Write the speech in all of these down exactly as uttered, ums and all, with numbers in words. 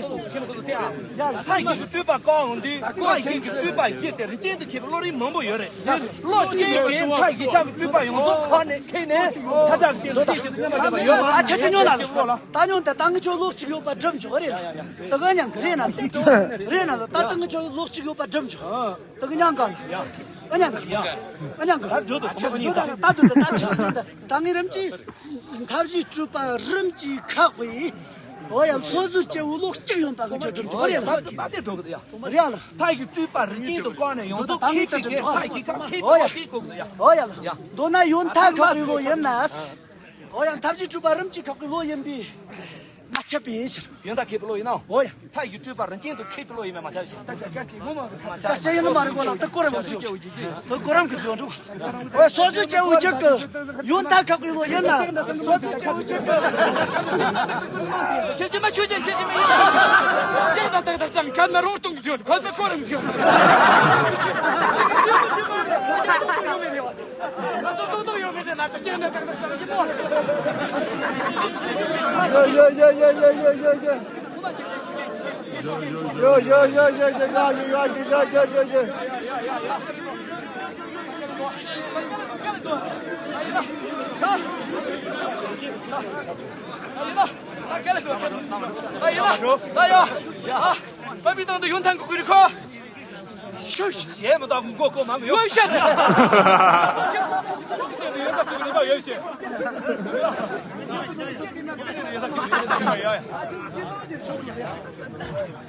ཡིན། ཡ་ལ། ཐག་གི་སྤྲུལ་པ་བཀའ་འོང་དུས་ཐག་གི་སྤྲུལ་པ་བཞི་དེ་རིན་ཆེན་དུ་མཁས་པའི་བློ་རིག་མང་པོ་ཡོད་རེད། བློ་གཅིག་གིས་ཐག་གི་ཆགས་པའི་སྤྲུལ་པ་ཡོངས་རྫོགས་ཁ་ནས་ཁྱེར་ནས་ཐ་ཐག་གི་སྟེང་དུ་ཐེག་ཆེ་དུ་མཉམ་པར་འདྲེན་པ་ཡོད་མ་རེད། ད་ཆ་ཆ་ཉོ་ན་ལ་ད་ཉོ་ད་ད་ངི་ཆོ་ལོག་གཅིག་ཡོད་པ་སྒྲུབ་འཇོག་རེད་ལ། ད་ག་ཉང་གི་རེད་ན་དེ་རེད་ན་ལ་ད་ད་ངི་ཆོ་ལོག་གཅིག་ཡོད་པ་སྒྲུབ་འཇོག་ད་ག་ཉང་ག་ལ་ཡ། ཨ་ཉང་ག་ཨ་ཉང་ག་ད་འགྲོ་དུ་ཆ་ཉོ་ད་ད་དུ་ད་ད་ཆ་ཆ་ཉོ་ད་ད་ངི་རིམ་གྱིས་ཐབས་ཤེས་སྤྲུལ་པ་རིམ་གྱིས་ཁག་པའི། འོ་ཡ། སོ་སོའི་སྐྱེ་བོ་ལོག་གཅིག་ཡོད་པ་གི་ཆོ་སྒྲུབ་འཇོག་རེད་ལ། ད་དེ་འགྲོ་གི་ཡ། རེད་ལ། ཐག་གི་སྤྲུལ་པ་རིན་ཆེན་དུ་བཀོད་ནས་ཡོངས་རྫོགས་ཁྱེད་ཀྱིས་ཐག་གི་ཁ་ཁྱེད་ཀྱིས་ཁྱེད་དགོས་ཀྱི་ཡ། འོ་ཡ་ལ། མདོར་ན་ཡོན་ཐབས་ཁག་པའི་བློ་ཡིན་ན། འོ་ཡ། ཐབས་ཤེས་སྤྲུལ་པ་རིམ་གྱིས་ཁག་པའི་བློ་ཡིན་པས། མ་ཁྱབ་པའི་ཕྱིར། ཡོན་ཐབས་མཁས་པའི་བློ་ཡིན་ནོ། འོ་ཡ། ཐག་གི་སྤྲུལ་པ་རིན་ཆེན་དུ་མཁས་པའི་བློ་ཡིན་པས་མ་ཁྱབ་ཕྱིར། ད་ཆ་སྐད་ཅིག་ངོ་མ་གི་ཁ་ཆ་སྐད་ཡིན་ནི་མ་རེད་གོ་ལ་ད་གོ་རམ་གི་ཚོད་འགྲོ། ད་གོ་རམ་གི་ཚོད་འགྲོ། འོ་སོ་སོའི་སྐྱེ་བོ་གཅིག་གི་ཡོན་ཐབས་ཁག་པའི་བློ་ཡིན་ན། སོ་སོའི་སྐྱེ་བོ་གཅིག་གི་ཁྱེད་ཀྱིས་མ་ཆོས་ཅན་ཁྱེད་ཀྱིས་མི་ཡིན་ཤག་ཡག་དང་ཏག་ཏག་ཙམ་ཁ་ན་རོ་གཏོང་གི་བྱོས། ཁ་ས་ཁོ་རང་བྱོས། ང་ཚོ་ཏོག་ཏོག་ཡོད་མི་དེ་ན་ད་ཁྱེད་ནས་ཏག་ཏག་ཙམ་ཡིན་མོ། ཡོ་ཡོ་ཡོ། ད་ཡོད། ད་ཡོད། ཨ། བོད་མི་དང་དུ་ཡོན་ཐང་གི་ཀུ་རི་ཁོ། ཤུ་ཤུ། ཞེས་མི་དང་མགོ་ཀོ་མ་མི་ཡོད་ཤེས། ཡོན་ཐང་གི་ཀུ་རི་ཁོ་ཡོད་ཤེས།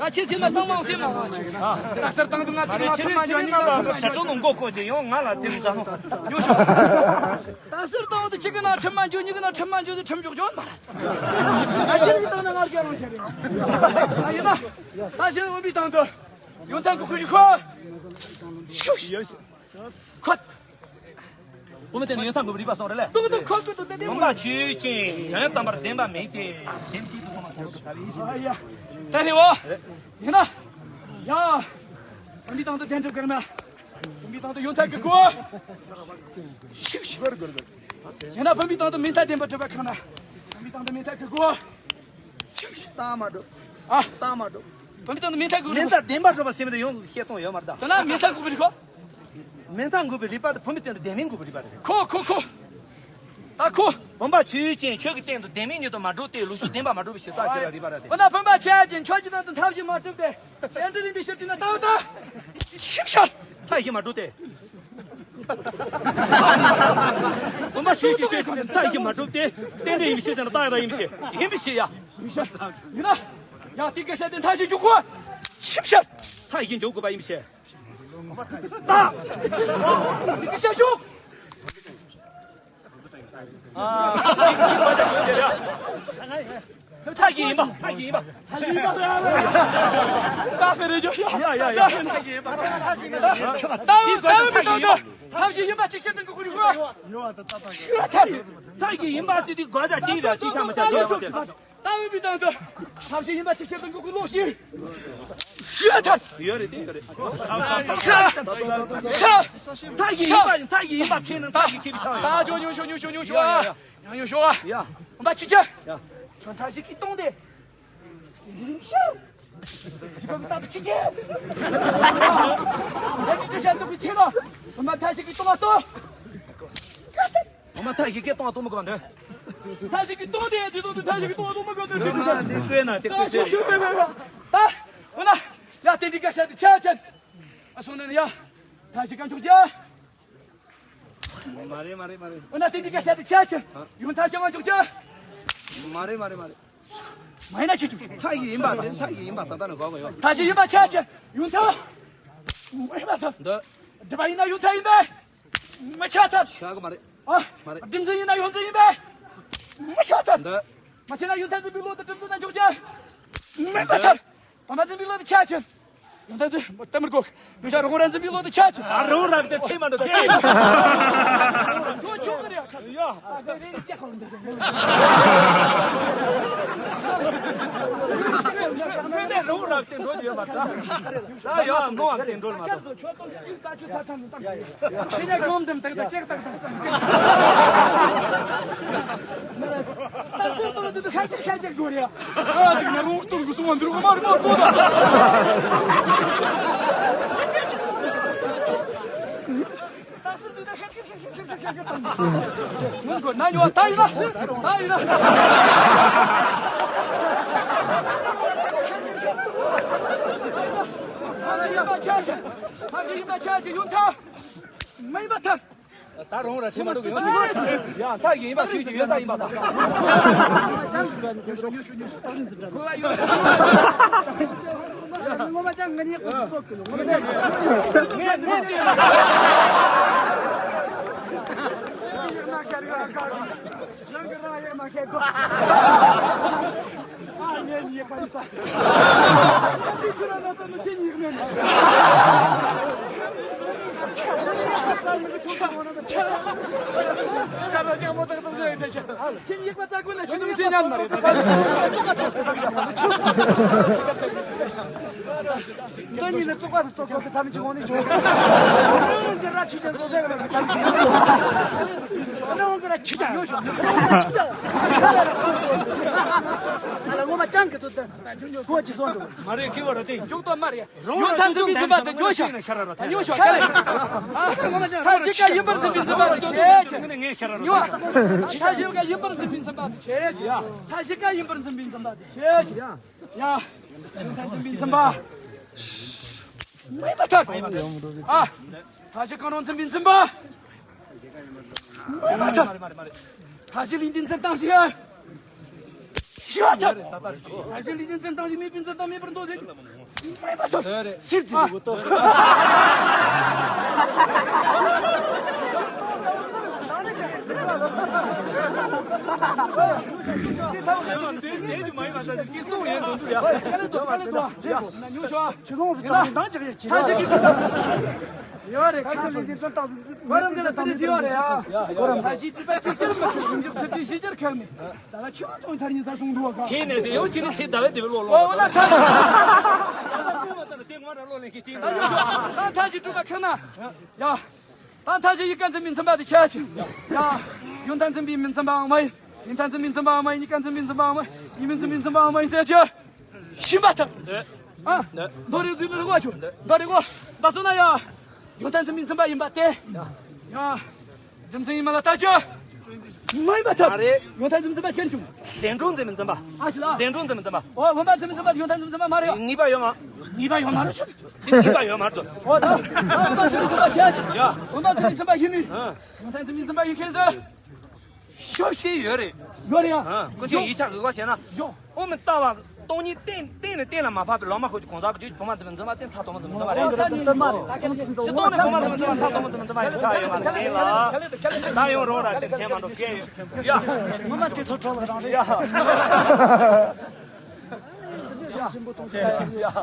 ད་ཁྱེད་ཚོས་ན་བཏང་མང་སེམས་མང་བ་ཅིག་ད་སར་བཏང་དུ་ང་ཚོ་ང་ཚོ་མ་འཇོག་ནི་ང་ཚོ་མ་འཇོག་ནོ་མགོ་ཀོ་ཅེ་ཡོང་ང་ལ་དེ་མི་ཟ་ནོ་ཡོད་ཤོག་ད་སར་བཏང་དུ་ཁྱེད་ཀྱི་ན་ཁྲིམས་མ་འཇོག་ཉིད་ཀྱི་ན་ཁྲིམས་མ་འཇོག་དུ་ཁྲིམས་འཇོག་འཇོག་མ། ད་ཁྱེད་ཀྱི་བཏང་ན་ང་རྒྱལ་རང་ཆེ་རེད། ད་ཡིན་ན། ད་ཞེས་འོན་པའི་དང་དུ། ཡོན་ཐང་གི་ཁུ་ཞིག་ཁོ། ཤུ་ཤུ། ཁོ། བུ་མོ་དེ་ནི་ཡོན་ཐང་དགོས་པའི་རིག་པ་སོང་རེད་ལེ། ཏོག་ཏོག་ཁོ་ཁོ་ཏོག་ཏོག་ཏེ་ཏེ་མོ། ངོ་མ་ཆོས་ཅན། དོན་དམ་པར་བདེན་པ་མེད་དེ། བདེན་དེ་ཏོག་མ་ཐོག་ཏུ་ད་རེས་ཡ། ད་རེད་བ། ཡིན་ན། ཡ། ཨ་འདི་དང་དུ་བདེན་གྲུབ་ཀར་མ། བུམ་པའི་སྟེང་དུ་ཡོན་ཐབས་ཀྱི་སྒོ། ཤིག་ཤིག་ཡིན་ན་བུམ་པའི་སྟེང་དུ་མེ་མཐའ་ལྡན་པ་གྲུབ་པ་གང་ན། བུམ་པའི་སྟེང་དུ་མེ་མཐའ་གི་སྒོ། ཤིག་ཤིག་ད་མ་འགྲོ། ཨ་ད་མ་འགྲོ། བུམ་པའི་སྟེང་དུ་མེ་མཐའ་གི་སྒོ། མེ་མཐའ་ལྡན་པ་གྲུབ་པ་ཟེར་མི་དེ་ཡོང་བཤད་སྟངས་ཡོད་མ་རེད་ད། དེ་ན་མེ་མཐའ་འགུག་པའི་རིགས་ཁོ། མེ་མཐའ་འགུག་པའི་རིགས་པ་དེ་བུམ་པའི་སྟེང་དུ་ལྡན་མིན་འགུག་པའི་རིགས་པ་རེད། ཁོ་ཁོ་ཁོ། ཨ་ཁུ། བུམ་པ་ཆོས་ཅན། ཁྱོད་ཀྱི་སྟེང་དུ་བདེན་མེད་ཉིད་དུ་མ་གྲུབ་སྟེ། ལུགས་སྲོལ་བདེན་པ་མ་གྲུབ་པའི་ཕྱིར། རྟགས་ཁྱོད་ལ་རིགས་པ་ར་སྟེ། འོ་ན་བུམ་པ་ཆོས་ཅན། ཁྱོད་ཀྱི་ནང་དུ་མཐའ་བཞི་མ་གྲུབ་སྟེ། རྟེན་འབྲེལ་ཡིན་པའི་ཕྱིར་དེ་ན་ལྟ་བུ་དང་། ཤིབ་ཤར། མཐའ་བཞི་མ་གྲུབ་སྟེ། བུམ་པ་ཆོས་ཅན། ཁྱོད་ཀྱི་སྟེང་དུ་མཐའ་བཞི་མ་གྲུབ་སྟེ། རྟེན་འབྲེལ་ཡིན་པའི་ཕྱིར་དེ་ན་རྟགས་ཡིན་པའི་ཕྱིར། ཡིན་པའི་ཕྱིར་ཡ། ཡིན་ན། ཡ་དེ་སྐད་བཤད་དེ་མཐའ་བཞི་འཇུག་དགོས། ཤིབ་ཤར། མཐའ་བཞི་འཇུག་དགོས་པ་ཡིན་པའི་ཕྱིར། ད། དེ་སྐད་བཤད་ཤོག་མཐའ་བཞི་ཡིན་པ། མཐའ་བཞི་ཡིན་པ། ད་ཁེ་རེ་ཇོ་ཡ། ཡ་ཡ་ཡ། མཐའ་བཞི་ཡིན་པ། ད་ད་མཐའ་བཞི་ཡིན་པ། མཐའ་བཞི་ཡིན་པ་ཅིག་བཤད་དང་གོ་རི་གོ། མཐའ་བཞི་ཡིན་པ་ཟེར་དུས་དགོད་བྱ་ཅིག་ར་ཅིག་ཆ་མ་ཆ་ཅིག་ར་ཅིག་ད་འོས་པའི་དང་དུ། ཐབས་ཤེས་ཡིན་པ་ཅིག་བྱེད་དུ་འཇུག་གི་ལོག་ཤིག་ཤི་ཐར། ཡོད་རེད་དེ་ཡོད་རེད། ཤ། ཤ། མཐའ་ཡི་ཡིན་པ་མཐའ་ཡི་ཡིན་པ་ཁས་ནི་མཐའ་ཡི་ཁས་པའི་ཆ་ཡོད། ད་ཇོ་ཉུང་ཤོ་ཉུང་ཤོ་ཉུང་ཤོ་ཨ། ཡང་ཉུང་ཤོ་ཨ། ཡ། མ་ཅི་ཅི། ཡ། ཁྱོད་མཐའ་ཞིག་གིས་སྟོང་དེ། འདི་རིང་ཤ། ཞི་བ་མི་རྟག་ཏུ་ཅི་ཅི། ད་ཅི་ཅི་ཤ་འདུག་གི་ཆེ་ལོ། མ་མཐའ་ཞིག་གིས་སྟོང་བ་སྟོང་། འོ་མ་མཐའ་ཞིག་གིས་གཏོང་གཏོང་མི་དགོས་པ་འདོད། མཐའ་ཞིག་གིས་གཏོང་དེ་དེ་ཚོ་དེ་མཐའ་ཞིག་གིས་གཏོང་གཏོང་མི་དགོས་འདོད། དེ་ཚོ་དེ་ཚོ་ན་དེ་ཚོ་དེ་ཞིག་མེད་མེད་མེད། ད་འོ་ན་ཡ་དེ་འདྲི་ཀ་ཤ་དེ་ཆ་ཆེན། ཨ་སོང་ནས་ཡ་མཐའ་ཞིག་ག་འཇུག་ཅི། མ་རེད་མ་རེད་མ་རེད། འོ་ན་དེ་འདྲི་ཀ་ཤ་དེ་ཆ་ཆེན། ཡུན་མཐའ་ཞིག་ག་འཇུག་ཅི། མ་རེད་མ་རེད་མ་རེད། མ་ཡིན་ན་ཆི་འཇུག་ཅི། མཐའ་ཞིག་ཡིན་པ་དེ་མཐའ་ཞིག་ཡིན་པ་ད་ལྟ་ནས་གོ་དགོས་ཡོད། མཐའ་ཞིག་ཡིན་པ་ཆ་ཆེན། ཡུན་མཐའ་མ་ཡིན་པ་ཐལ། འདོད། སྒྲིབ་པ་ཡིན་ན་ཡུན་མཐའ་ཡིན་པས། མི་ཆགས་ཐལ། ཆགས་གི་མ་རེད། ཨ། མ་རེད། སྒྲིབ་འཛིན་ཡིན་ན་ཡོངས་འཛིན་ཡིན་པས། མི་ཆགས་ཐལ། འདོད། མ་ཆགས་ན་ཡུན་མཐའ་འཛིན་པའི་བློ་དང་སྒྲིབ་འཛིན་ན་འཇོག་ཅི། མེད་པ་ཐལ། འདོད། མ་མཐའ་འཛིན་པའི་བློ་དེ་ཆ་ཆེན། ཡུན་མཐའ་འཛིན་པ་ལྟ་མི་དགོས། ཡུན་ཤ་རང་རང་འཛིན་པའི་བློ་དེ་ཆ་ཆེན། ཨ་རང་རང་དེ་ཁྲིད་མ་འདུག་ཁྱེད། ཁྱོད་ཆོག་གི་རེད་ཁ། ཡ། ཨ་དེ་རེད་ཅག་ཁོ་འདི་ཟེར། ཁྱོད་དེ་རང་རང་དེ་འགྲོ་ཡོད་མ་ད། ད་ཡ་མོ་བ་དེ་འགྲོ་མ་ད། ཁྱོད་ད་ཆུ་ད་ཐང་ད། ཁྱེད་ཀྱང་གོམ་དམ་ཏག་ཏག་ཅེག་ཏག་ཏག་ཙམ་ཅེག་ཏག་སུར་གཏོང་དུས་ཁ་ཅིག་ཤ་ཅིག་དགོས་རེད། ཨ་ཅིག་ན་རོང་སྟོར་གི་སོང་བ་འདུག་མ་རེད་མ་གོ་ད། ཏག་སུར་དུས་ད་ཤ་ཅིག་ཤ་ཅིག་ཤ་ཅིག་ཤ་ཅིག་ཏང་། མོན་གོ་ན་ཉོ་ད་ཡིན་ན་ད་ཡིན་ན། ད་ཡིན་ན་ཆ་ཆེ། ད་ཡིན་ན་ཆ་ཆེ་ཡོད་ད། མེད་པ་ཐལ། ད་རུང་ར་ཆེ་མ་འདུག་ཡོད། ཡ་ད་ཡིན་པ་ཆོས་ཀྱི་ཡོད་ད་ཡིན་པ་ད། ཁོ་ལ་ཡོད། ངོ་མ་ཅང་ང་ནི་ཁོ་ཚོ་ཚོགས་ཀྱི་ལོ། ངོ་མ་ཅང་ངས་ངས་དེ་ཡག་མ་ཤར་ཡོད་ཨ་ཁ། རང་གི་རང་ཡག་མ་ཤར་གོ། ཨ་ངས་ནི་ཡག་པ་ཡིན་ས། ཁྱེད་ཚོ་ལ་ན་ཚ་ནི་ཁྱེད་ཉིད་ནས། ཁྱེད་ཡག་པ་ཙག་པོ་ན་ཁྱེད་ཚོ་སེ་ཉན་མ་རེད། འདི་གཉིས་ནི་བཙོག་པ་དང་བཙོག་གོ་གི་བསམ་གྱི་འོང་ནི་བྱུང་། འདི་ར་ཆུ་ཅན་བཟོ་ཟེར་བའི་བསམ་གྱི་འདི་འོང་གི་ར་ཆུ་ཅན། ཆུ་ཅན། ཨ་ལ་ངོ་མ་ཅང་གི་དུ་དུ་གོ་ཅི་སོང་འདུག་མ་རེད་ཁི་བ་ར་དེ་མཇུག་ཏོ་མ་རེད། ཡོད་ཐ་ཚི་མི་ཚི་མ་དུ་ཉོ་ཤ། ཉོ་ཤ་ག་ལེ། ཐ་ཞིག་ག་ཡིན་པར་ཚི་མི་ཚི་མ་དུ་ཆེ་ཆེ། ཉོ། ཐ་ཞིག་ག་ཡིན་པར་ཚི་མི་ཚི་མ་དུ་ཆེ་ཆེ། ཐ་ཞིག་ག་ཡིན་པར་ཚི་མི་ཚི་མ་དུ་ཆེ་ཆེ། ཡ། ཡ། ཡུན་ཐང་འཛིན་པའི་འཛིན་པ། མེད་པ་ཐལ། ཨ། ཐ་ཞིག་གང་རུང་འཛིན་པའི་འཛིན་པ། མེད་པ་ཐལ། ཐ་ཞིག་ལུས་འདི་འཛིན་སྟངས་ཤིག་ཤི་བ་ཐལ། ཐ་ཞིག་ལུས་འདི་འཛིན་སྟངས་ཤིག་མེད་པའི་འཛིན་སྟངས་མེད་པར་འདོད་ཟེར། མེད་པ་ཐལ། སིར་ཙི་ཏུ་གོ་ཏོ། ཡོད་རེད། ཁ་ཆེ་ལི་འདི་ཚོ་བཏང་ཟིན་ཚུལ། ཁོ་རང་གི་ལ་དེ་རེད་ཡོད་རེད་ཨ། ཁོ་རང་གི་ལ་དེ་རེད་ཡོད་རེད་ཨ། ཁ་ཆེ་སྤྲུལ་པ་གཅིག་ཅར་མ་ཁེལ་མི་འཇུག་ཚུལ་དེ་ཞིག་ཅར་ཁེལ་ནས། ད་ལ་ཆུ་བ་གཏོང་ཐར་ཉིན་ས་སོང་འདུག་ག་ཁྱེད་ནས་ཟེར་ཡོང་ཅི་རེད་ཚེ་ཟླ་བའི་དེ་བའི་ལོ་ལོ། ཨོ་ན་ཁ་ཆེ། ད་ཁ་ཆེ་སྤྲུལ་པ་ཁེལ་ན། ཡ། ད་ཐ་ཞིག་ཡི་ཀ་འཛིན་པའི་འཛིན་པ་དེ་ཆེ་ཆེ། ཡ། ཡོན་ཐང་འཛིན་པའི་མི་འཛིན་པའང་མ་ཡིན། ཡོན་ཐང་འཛིན་པའི་འཛིན་པའང་མ་ཡིན། ཡི་ཀ་འཛིན་པའི་འཛིན་པའང་མ་ཡིན། ཡིན་མི་འཛིན་པའི་འཛིན་པའང་མ་ཡིན་ཟེར་ཆེ། ཤིན་པ་ཐབས། ཨ། མདོ་རེ་འཛིན་པའི་རིག་པ་ཆུ། མདོ་རེ་གོ། ད་སོ་ན་ཡ། ཡོན་ཐང་འཛིན་པའི་འཛིན་པ་ཡིན་པ་སྟེ། ཡ། རྒྱུ་མཚན་ཡིན་མ་ལ་ལྟ་ཆེ། མ་ཡིན་པ་ཐལ། མ་རེད། ཡོན་ཐང་འཛིན་འཛིན་པ་ཤེར་བྱུང་། བདེ་འགྲོ་འཛིན་འཛིན་པ། ཨ་ཤི་ལ། བདེ་འགྲོ་འཛིན་འཛིན་པ། ཨོ་བུམ་པ་འཛིན་འཛིན་པ་ཡོན་ཐང་འཛིན་འཛིན་པ་མ་རེད། ངེས་པ་ཡོད་མ། ངེས་པ་ཡོད་མ་རེད་ཤག་དེ་ངེས་པ་ཡོད་མ་རེད། ཨོ་ད་བུམ་པ་འཛིན་འཛིན་པ་ཤེར་བྱུང་། ཡ། བུམ་པ་འཛིན་འཛིན་པ་ཡིན་མིན། ཡོན་ཐང་འཛིན་འཛིན་པ་ཡིན་མཁན་ཟེར། ཤོག་ཤེས་ཡོད་རེད། ཡོད་རེད་ཡ། ཨ། ཀུན་མཁྱེན་ཡིག་ཆ་གི་བ་བྱས་ན། ཡོ། ཨོ་མི་ལྟ་བ་སྟོང་ཉིད་གཏན་གཏན་ནས་གཏན་ལ་མ་ཕབ་པའི་ལོ་མ་ཁོ་ཀྱི་གང་ཟག་གི་བུ་མ་འཛིན་འཛིན་པ་དེ་ཐ་དོ་མ་འཛིན་འཛིན་པ་རེད། ཨོ་ད་ནི་ཚོ་མ་རེད། ད་ཀྱང་ཅི་སྟོང་ནས་བུ་མ་འཛིན་འཛིན་པ་ཐ་དོ་མ་འཛིན་འཛིན་པ་ཡིན་ཆ་ཡོད་མ་རེད། དེ་ལ་ད་ཡོང་རོགས་ར་དེ་བྱས་མ་འགྲོ་སྐད་ཡོད་ཡ། ངོ་མ་དེ་ཚོ་གྲོགས་ལ་རང་རེད། ཡ།